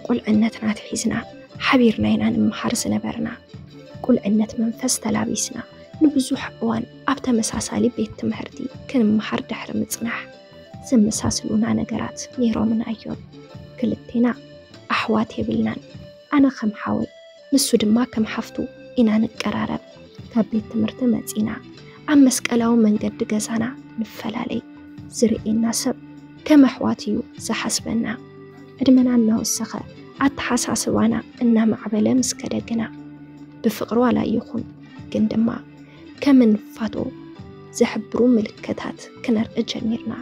ቁልዕነትና ኣትሒዝና ሓቢርና ኢና ንምሃር ዝነበርና። ቁልዕነት መንፈስ ተላቢስና ንብዙሕ እዋን ኣብ ተመሳሳሊ ቤት ትምህርቲ ክንምሃር ድሕሪ ምጽናሕ፣ ዘመሳስሉና ነገራት ነይሮምና እዮም። ክልቴና ኣሕዋት የብልናን። ኣነ ከም ሓወይ፣ ንሱ ድማ ከም ሓፍቱ ኢና ንቀራረብ። ካብ ቤት ትምህርቲ መጺና ኣብ መስቀላዊ መንገዲ ገዛና ንፈላለይ። ዝርእየና ሰብ ከም ኣሕዋት እዩ ዝሓስበና። ዕድመና እናወሰኸ ኣተሓሳስባና እናማዕበለ ምስ ከደ ግና፣ ብፍቕሪ ዋላ ይኹን ግን ድማ ከም እንፋቶ ዝሕብሩ ምልክታት ክነርኢ ጀሚርና።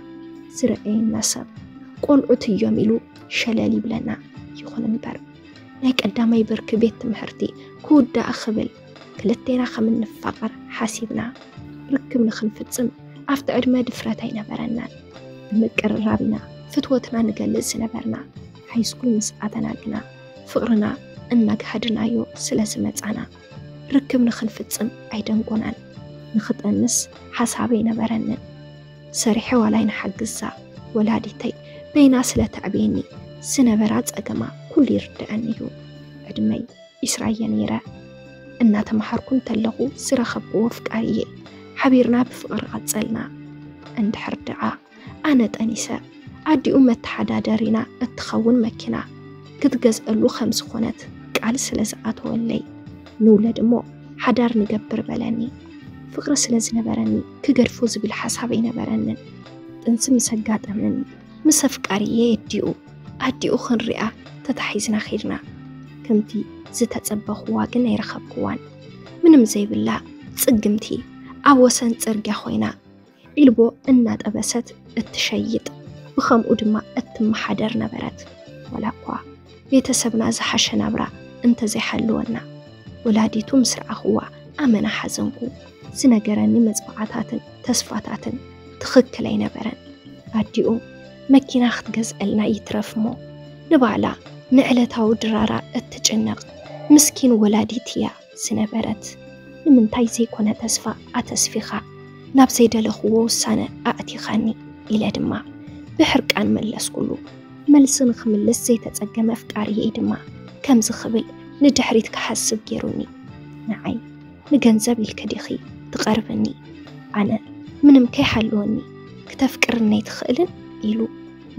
ዝርእየና ሰብ ቆልዑት እዮም ኢሉ ሸለል ይብለና። ይኹን እምበር ናይ ቀዳማይ ብርኪ ቤት ትምህርቲ ክውዳእ ክብል ክልቴና ከም እንፋቐር ሓሲብና። ርክብ ንኽንፍጽም ኣብቲ ዕድመ ድፍረት ኣይነበረናን። ብምቅርራብ ኢና ፍትወትና ንገልጽ ዝነበርና። ሃይስኩል ምስ ኣተና ግና ፍቕርና እናግሃድናዮ ስለ ዝመጻና ርክብ ንኽንፍጽም ኣይደንጎናን። ንኽጠንስ ሓሳብ ኣይነበረንን። ሰሪሐ ዋላ ኣይንሓግዛ። ወላዲተይ በይና ስለ ተዕብየኒ ዝነበራ ጸገማ ኩሉ ይርድኣኒ እዩ። ዕድመይ ዒስራ እየ ነይረ። እናተምሃርኩ እንተለኹ ዝረኸብክዎ ኣፍቃሪየ ሓቢርና ብፍቕሪ ቀጸልና። እንድሕር ደኣ ኣነ ጠኒሰ፣ ኣዲኡ መተሓዳደሪና እትኸውን መኪና ክትገዝአሉ ከም ዝኾነት ቃል ስለ ዝኣተወለይ፣ ንውለድ እሞ ሓዳር ንገብር በለኒ። ፍቕሪ ስለ ዝነበረኒ ክገድፎ ዝብል ሓሳብ ኣይነበረንን። ጥንሲ ምስ ኣጋጠመኒ ምስ ኣፍቃሪየ የዲኡ ኣዲኡ ክንሪኣ ተታሒዝና ኸድና። ከምቲ ዝተጸበኽዋ ግን ኣይረኸብክዋን። ምንም ዘይብላ ጽግምቲ ኣብ ወሰን ጽርግያ ኮይና ዒልቦ እናጠበሰት እትሸይጥ፣ ብኸምኡ ድማ እትመሓደር ነበረት። ዋላ እኳ ቤተሰብና ዝሓሸ ናብራ እንተዘይሃለወና፣ ወላዲቱ ምስ ረኣኽዋ ኣመና ሓዘንኩ። ዝነገረኒ መጽዋዕታትን ተስፋታትን ትኽክል ኣይነበረን። ኣዲኡ መኪና ክትገዝአልና ይትረፍ እሞ ንባዕላ ንዕለታዊ ድራራ እትጭነቕ ምስኪን ወላዲት እያ ዝነበረት። ንምንታይ ዘይኮነ ተስፋ ኣተስፊኻ ናብ ዘይደለኽዎ ውሳነ ኣእቲኻኒ? ኢለ ድማ ብሕርቃን መለስኩሉ። መልሲ ንኽምልስ ዘይተጸገመ ኣፍቃሪየይ ድማ ከምዚ ክብል ንድሕሪት ክሓስብ ገይሩኒ። ንዓይ ንገንዘብ ኢልኪ ዲኺ ትቐርብኒ? ኣነ ምንም ከይሃለወኒ ክተፍቅርኒ ኣይትኽእልን? ኢሉ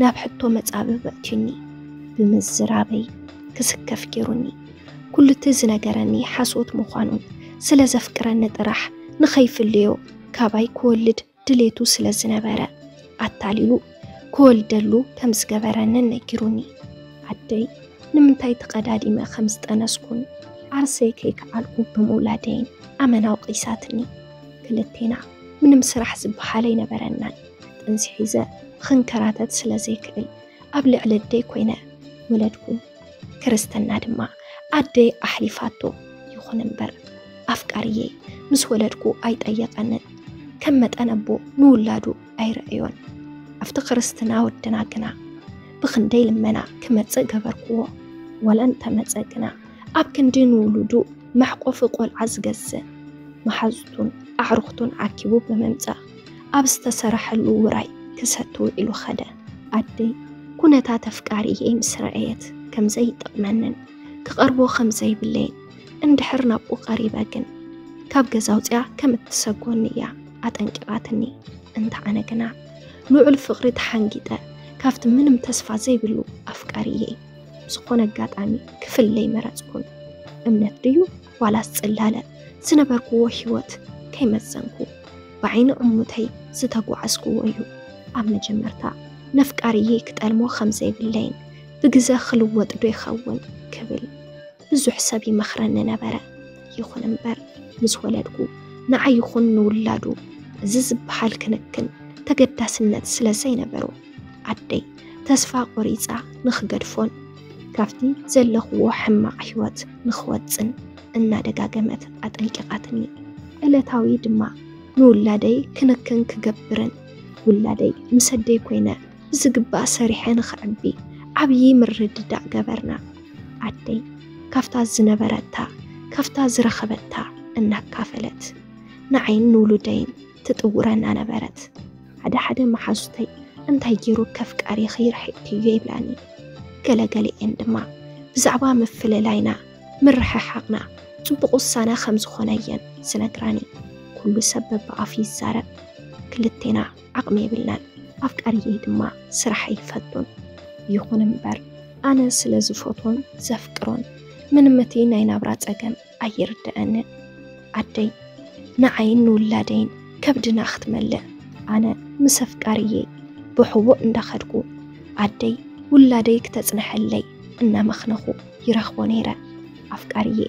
ናብ ሕቶ መጻብብ ኣእትዩኒ። ብምዝራበይ ክስከፍ ገይሩኒ። ኩሉ እቲ ዝነገረኒ ሓሶት ምዃኑን ስለ ዘፍቅረኒ ጥራሕ ንኸይፍለዮ ካባይ ክወልድ ድሌቱ ስለ ዝነበረ ኣታሊሉ ክወልደሉ ከም ዝገበረንን ነጊሩኒ። ኣደይ ንምንታይ ተቐዳዲመ ከም ዝጠነስኩን ዓርሰይ ከይከኣልኩ ብምውላደይን ኣመና ኣውቒሳትኒ። ክልቴና ምንም ስራሕ ዝበሃል ኣይነበረናን። ጥንሲ ሒዘ ክንከራተት ስለ ዘይክእል ኣብ ልዕሊ ኣደይ ኮይነ ወለድኩ። ክርስትና ድማ ኣደይ ኣሕሊፋቶ። ይኹን እምበር ኣፍቃሪየይ ምስ ወለድኩ ኣይጠየቐንን። ከም መጠን ኣቦ ንውላዱ ኣይረኣዮን። ኣብቲ ክርስትና ወድና ግና ብኽንደይ ልመና ክመጽእ ገበርክዎ። ዋላ እንተመጸ ግና ኣብ ክንዲ ንውሉዱ መሕቆፊ ቆልዓ ዝገዝእ መሓዙቱን ኣዕሩኽቱን ዓኪቡ ብምምጻእ ኣብ ዝተሰረሐሉ ውራይ ክሰቲ ውዒሉ ኸደ። ኣደይ ኩነታት ኣፍቃሪየይ ምስ ረኣየት ከም ዘይጠቕመንን ክቐርቦ ከም ዘይብለይን እንድሕር ናብኡ ቀሪበ ግን ካብ ገዛ ኣውጺኣ ከም እትሰጎኒ እያ ኣጠንቂቓትኒ። እንተ ኣነ ግና ልዑል ፍቕሪ ተሓንጊጠ ካብቲ ምንም ተስፋ ዘይብሉ ኣፍቃሪየይ ብዝኾነ ኣጋጣሚ ክፍለይ መረጽኩን። እምነት ድዩ ዋላስ ጽላለ ዝነበርክዎ ህይወት ከይመዘንኩ ብዓይኒ ዕሙተይ ዝተጓዓዝክዎ እዩ። ኣብ መጀመርታ ነፍቃሪየይ ክጠልሞ ከም ዘይብለይን ብግዘ ክልወጥ ዶ ይኸውን ክብል ብዙሕ ሰብ ይመኽረኒ ነበረ። ይኹን እምበር ምስ ወለድኩ ንዓይ ይኹን ንውላዱ እዚ ዝበሃል ክንክን ተገዳስነት ስለ ዘይነበሮ ኣደይ ተስፋ ቆሪጻ ንኽገድፎን ካብቲ ዘለኽዎ ሕማቕ ህይወት ንኽወጽን እናደጋገመት ኣጠንቂቓትኒ። ዕለታዊ ድማ ንውላደይ ክንክን ክገብርን ውላደይ ምስ ኣደይ ኮይነ ብዝግባእ ሰሪሐ ንኽዕቢ ዓብዪ ምርድዳእ ገበርና። ኣደይ ካብታ ዝነበረታ ካብታ ዝረኸበታ እናካፈለት ንዓይን ንውሉደይን ትጥውረና ነበረት። ሓደ ሓደ መሓዙተይ እንታይ ገይሩ ከፍቃሪኺ ርሒቕክዮ ይብላኒ። ገለገሊኤን ድማ ብዛዕባ ምፍልላይና ምርሕሓቕና ጽቡቕ ውሳነ ከም ዝኾነ እየን ዝነግራኒ። ኩሉ ሰብ በብኣፉ ይዛረብ። ክልቴና ዓቕሚ የብልናን። ኣፍቃሪየይ ድማ ስራሕ ኣይፈቱን። ይኹን እምበር ኣነ ስለ ዝፈትዎን ዘፍቅሮን ምንም እቲ ናይ ናብራ ጸገም ኣይርድኣንን። ኣደይ ንዓይን ንውላደይን ከብድና ክትመልእ ኣነ ምስ ኣፍቃሪየይ ብሕቡእ እንዳኸድኩ ኣደይ ውላደይ ክተጽንሐለይ እናመኽነኹ ይረኽቦ ነይረ። ኣፍቃሪየ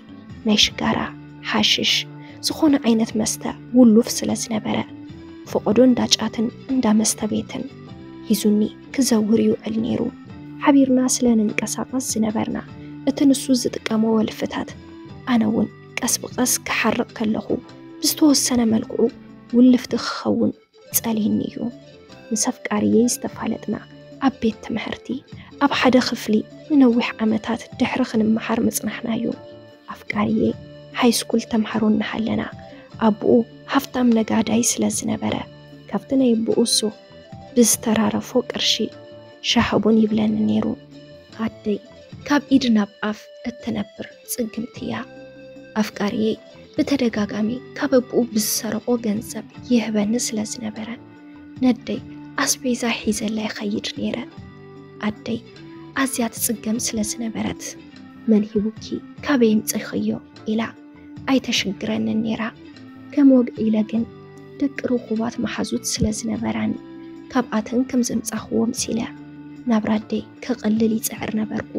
ናይ ሽጋራ፣ ሓሽሽ፣ ዝኾነ ዓይነት መስተ ውሉፍ ስለ ዝነበረ ፈቐዶ እንዳ ጫትን እንዳ መስተ ቤትን ሒዙኒ ክዘውር ይውዕል ነይሩ። ሓቢርና ስለ ንንቀሳቐስ ዝነበርና እቲ ንሱ ዝጥቀሞ ወልፍታት ኣነ እውን ቀስ ብቐስ ክሓርቕ ከለኹ ብዝተወሰነ መልክዑ ውልፍቲ ክኸውን ጸሊኒ እዩ። ምስ ኣፍቃሪየይ ዝተፋለጥና ኣብ ቤት ትምህርቲ ኣብ ሓደ ክፍሊ ንነዊሕ ዓመታት ድሕሪ ክንመሃር ምጽናሕና እዩ። ኣፍቃሪየይ ሃይስኩል ተምሃሮ እናሃለና ኣቦኡ ሃፍታም ነጋዳይ ስለ ዝነበረ ካብቲ ናይ ኣቦኡ ሱቕ ብዝተራረፎ ቅርሺ ሻህቡን ይብለኒ ነይሩ። ኣደይ ካብ ኢድ ናብ ኣፍ እትነብር ጽግምቲ እያ። ኣፍቃሪየይ ብተደጋጋሚ ካብ ኣቦኡ ብዝሰረቆ ገንዘብ ይህበኒ ስለ ዝነበረ ነደይ ኣስቤዛ ሒዘላ ይኸይድ ነይረ። ኣደይ ኣዝያ ትጽገም ስለ ዝነበረት መን ሂቡኪ ካበይ ኣምጺኽዮ ኢላ ኣይተሽግረንን ነይራ። ከም ወግዒ ኢለ ግን ደቂ ርኹባት መሓዙት ስለ ዝነበራኒ ካብኣተን ከም ዘምጻኽዎ መሲለ ናብራ ኣደይ ከቐልል ይጽዕር ነበርኩ።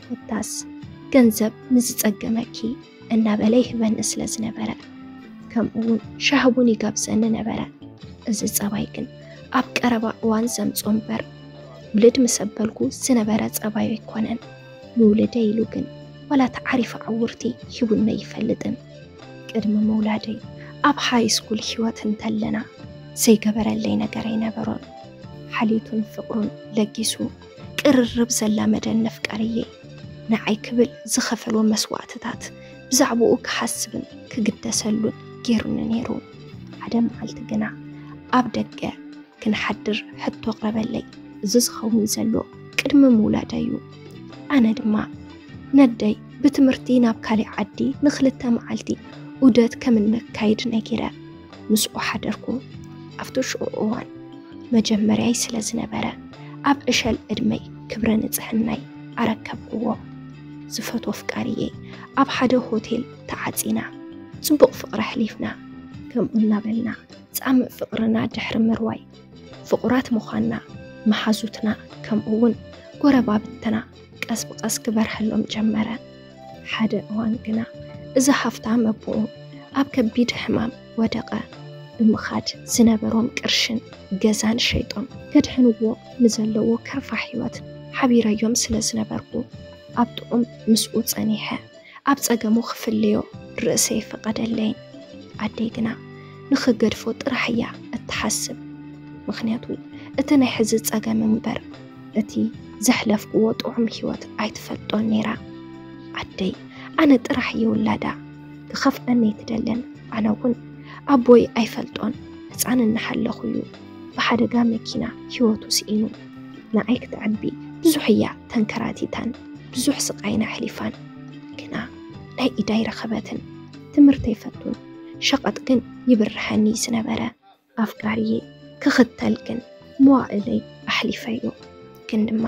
ኮታስ ገንዘብ ንዝጸገመኪ እናበለ ይህበኒ ስለ ዝነበረ ከምኡ እውን ሻህቡን ይጋብዘኒ ነበረ። እዚ ጸባይ ግን ኣብ ቀረባ እዋን ዘምጾ እምበር ውልድ ምስ ኣበልኩ ዝነበረ ጸባይ ኣይኮነን። ንውልደይ ኢሉ ግን ዋላ ተዓሪፈ ዓውርቲ ሂቡኒ ኣይፈልጥን። ቅድሚ ምውላደይ ኣብ ሃይ ስኩል ህይወት እንተለና ዘይገበረለይ ነገር ኣይነበሮን። ሓልዮቱን ፍቕሩን ለጊሱ ቅርርብ ዘላመደኒ ኣፍቃሪየይ ንዓይ ክብል ዝኸፈሎ መስዋእትታት ብዛዕባኡ ክሓስብን ክግደሰሉን ገይሩኒ ነይሩ። ሓደ መዓልቲ ግና ኣብ ደገ ክንሓድር ሕቶ ኣቕረበለይ። እዚ ዝኸውን ዘሎ ቅድሚ ምውላደይ እዩ። ኣነ ድማ ነደይ ብትምህርቲ ናብ ካሊእ ዓዲ ንኽልተ መዓልቲ ዑደት ከም እነካይድ ነጊረ ምስኡ ሓደርኩ። ኣብቲ ሽዑ እዋን መጀመርያይ ስለ ዝነበረ ኣብ ዕሸል ዕድመይ ክብረ ንጽሕናይ ኣረከብክዎ። ዝፈትዎ ኣፍቃሪየይ ኣብ ሓደ ሆቴል ተዓጺና ጽቡቕ ፍቕሪ ኣሕሊፍና። ከምኡ እናበልና ጻምእ ፍቕርና ድሕሪ ምርዋይ ፍቑራት ምዃንና መሓዙትና ከምኡ እውን ጎረባብትና ቀስ ብቐስ ክበርሀሎም ጀመረ። ሓደ እዋን ግና እዚ ሃፍታም ኣቦኡ ኣብ ከቢድ ሕማም ወደቐ። ብምኻድ ዝነበሮም ቅርሽን ገዛን ሸይጦም ከድሕንዎ ንዘለዎ ከርፋሕ ህይወት ሓቢረዮም ስለ ዝነበርኩ ኣብ ጥዑም ምስኡ ጸኒሐ። ኣብ ጸገሙ ክፍልዮ ርእሰይ ፈቐደለይን። ኣደይ ግና ንኽገድፎ ጥራሕ እያ እትሓስብ። ምኽንያቱ እቲ ናይ ሕዚ ጸገም እምበር እቲ ዘሕለፍክዎ ጥዑም ህይወት ኣይትፈልጦን ነይራ። ኣደይ ኣነ ጥራሕ እየ ውላዳ፣ ክኸፍኣኒ ኣይትደልን። ኣነ እውን ኣቦይ ኣይፈልጦን፣ ህፃን እናሃለኹ እዩ ብሓደጋ መኪና ህይወቱ ስኢኑ። ንዓይ ክትዕቢ ብዙሕ እያ ተንከራቲታን ብዙሕ ስቓይን ኣሕሊፋን፣ ግና ናይ ኢዳ ኣይረኸበትን። ትምህርቲ ኣይፈቱን፣ ሸቐጥ ግን ይብርሐኒ ዝነበረ። ኣፍቃሪየ ክኽተል ግን መዋእለይ ኣሕሊፈዮ። ግን ድማ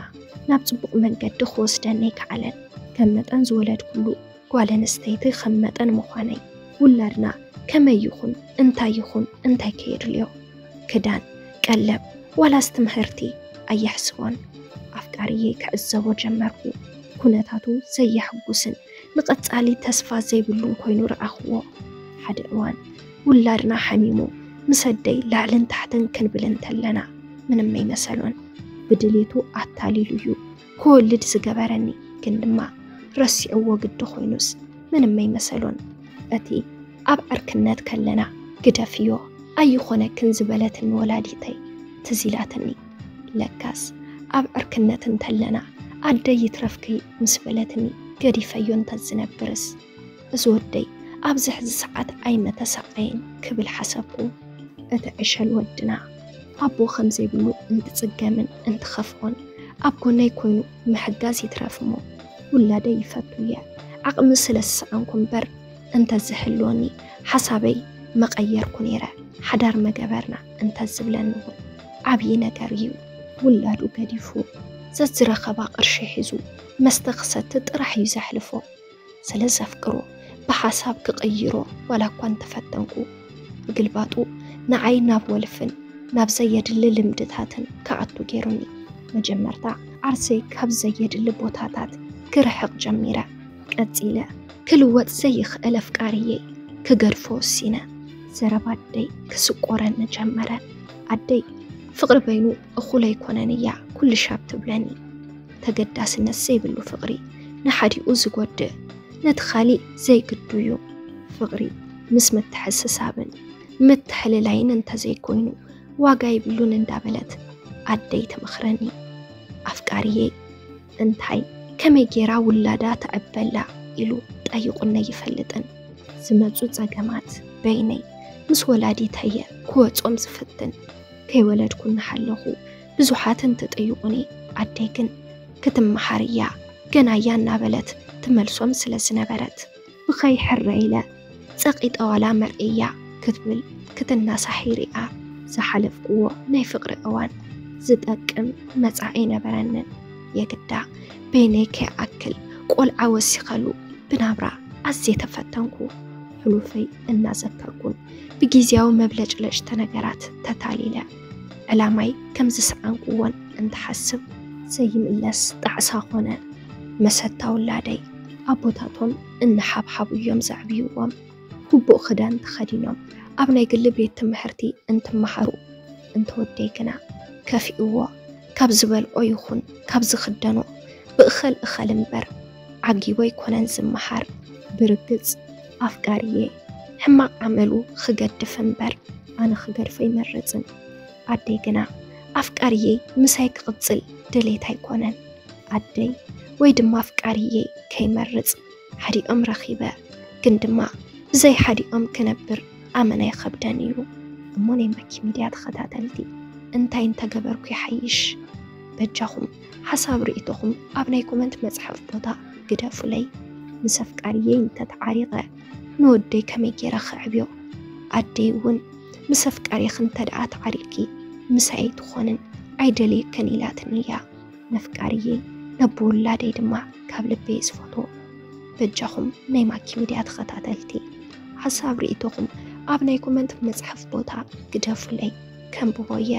ናብ ጽቡቕ መንገዲ ክወስደኒ ኣይከኣለን። ከም መጠን ዝወለድኩሉ ጓል ኣንስተይቲ ከም መጠን ምዃነይ ውላድና ከመይ ይኹን እንታይ ይኹን እንታይ ከየድልዮ ክዳን፣ ቀለብ ዋላስ ትምህርቲ ኣየሕስቦን። ኣፍቃሪየ ክዕዘቦ ጀመርኩ። ኩነታቱ ዘየሐጉስን ንቐጻሊ ተስፋ ዘይብሉን ኮይኑ ረኣኽዎ። ሓደ እዋን ውላድና ሓሚሙ ምስ ኣደይ ላዕልን ታሕትን ክንብል እንተለና ምንም ኣይመሰሎን። ብድሌቱ ኣታሊሉ እዩ ክወልድ ዝገበረኒ፣ ግን ድማ ረሲዕዎ ግዲ ኮይኑስ ምንም ኣይመሰሎን። እቲ ኣብ ዕርክነት ከለና ግደፍዮ ኣይኾነክን ዝበለትኒ ወላዲተይ ትዝ ኢላትኒ። ለካስ ኣብ ዕርክነት እንተለና ኣደይ ይትረፍኪ ምስ በለትኒ ገዲፈዮ እንተዝነብርስ እዚ ወደይ ኣብዚ ሕዚ ሰዓት ኣይመተሳቐየን ክብል ሓሰብኩ። እቲ ዕሸል ወድና ኣቦ ከም ዘይብሉ እንትጽገምን እንትኸፍኦን ኣብ ጎነይ ኮይኑ ምሕጋዝ ይትረፍ እሞ ውላደይ ይፈቱ እየ። ዓቕሚ ስለ ዝሰኣንኩ እምበር እንተዝህልወኒ ሓሳበይ መቐየርኩ ነይረ። ሓዳር መገበርና እንተዝብለኒ እውን ዓብዪ ነገር እዩ። ውላዱ ገዲፉ ዘዝረኸባ ቅርሺ ሒዙ መስተ ክሰቲ ጥራሕ እዩ ዘሕልፎ። ስለ ዘፍቅሮ ብሓሳብ ክቕይሮ ዋላ እኳ እንተፈተንኩ፣ ብግልባጡ ንዓይ ናብ ወልፍን ናብ ዘየድሊ ልምድታትን ክኣቱ ገይሩኒ። መጀመርታ ዓርሰይ ካብ ዘየድሊ ቦታታት ክርሕቕ ጀሚረ። ቀጺለ ክልወጥ ዘይኽእል ኣፍቃሪየይ ክገድፎ ወሲነ። ዘረባ ኣደይ ክስቆረኒ ጀመረ። ኣደይ ፍቕሪ በይኑ እኹል ኣይኮነን እያ ኩሉ ሻብ ትብለኒ። ተገዳስነት ዘይብሉ ፍቕሪ ንሓዲኡ ዝጎድእ ነቲ ካሊእ ዘይግዱ እዩ። ፍቕሪ ምስ ምትሕስሳብን ምትሕልላይን እንተዘይኮይኑ ዋጋ የብሉን እንዳበለት ኣደይ ትመኽረኒ። ኣፍቃሪየይ እንታይ ከመይ ጌራ ውላዳ ተዕበላ ኢሉ ጠይቁኒ ኣይፈልጥን። ዝመፁ ፀገማት በይነይ ምስ ወላዲተየ ክወፆም ዝፍትን። ከይወለድኩ እናሃለኹ ብዙሓት እንትጥይቁኒ ኣደይ ግን ክትመሃር እያ ገና እያ እናበለት ትመልሶም ስለ ዝነበረት ብኸይ ሕረ ኢለ ጸቒጠ ዋላ መርኤያ ክትብል ክትናሳሕ ይሪኣ። ዝሓለፍክዎ ናይ ፍቕሪ እዋን ዝጠቅም መጻኢ ኣይነበረንን። የግዳ በይነይ ከይኣክል ቆልዓ ወሲኸሉ ብናብራ ኣዝየ ተፈተንኩ። ሕሉፈይ እናዘከርኩን ብግዝያዊ መብለጭለጭቲ ነገራት ተታሊለ። ዕላማይ ከም ዝሰኣንኩዎን እንትሓስብ ዘይምለስ ጣዕሳ ኾነ። መሰታ ውላደይ ኣቦታቶም እናሓብሓቡ እዮም ዘዕብይዎም። ግቡእ ክዳን ተኸዲኖም ኣብ ናይ ግሊ ቤት ትምህርቲ እንትመሃሩ እንተወደይ ግና ከፊእዎ ካብ ዝበልዖ ይኹን ካብ ዝኽደኖ ብእኸል እኸል እምበር ዓጊቦ ኣይኮነን ዝመሃር። ብርግጽ ኣፍቃሪየ ሕማቕ ዓመሉ ክገድፍ እምበር ኣነ ክገድፎ ኣይመርጽን። ኣደይ ግና ኣፍቃሪየይ ምሳይ ክቕጽል ድሌት ኣይኮነን። ኣደይ ወይ ድማ ኣፍቃሪየይ ከይመርጽ ሓዲኦም ረኺበ። ግን ድማ ብዘይ ሓዲኦም ክነብር ኣመና ይኸብደን እዩ። እሞ ናይ ማኪ ሚድያ ተኸታተልቲ እንታይ እንተገበርኩ ይሓይሽ? በጃኹም ሓሳብ ርእይቶኹም ኣብ ናይ ኮመንት መጽሓፍ ቦታ ግደፉለይ። ምስ ኣፍቃሪየይ እንተተዓሪቐ ንወደይ ከመይ ገይረ ክዕብዮ? ኣደይ እውን ምስ ኣፍቃሪኺ እንተ ደኣ ተዓሪቕኪ ምሳይ ኣይትኾንን ኣይደልየክን ኢላትኒ እያ። ነፍቃሪየይ ነቦ ውላደይ ድማ ካብ ልበይ ዝፈትዎ። በጃኹም ናይ ማኪ ሚድያ ተኸታተልቲ ሓሳብ ርእይቶኹም ኣብ ናይ ኮመንት መጽሓፍ ቦታ ግደፉለይ። ከንብቦ እየ።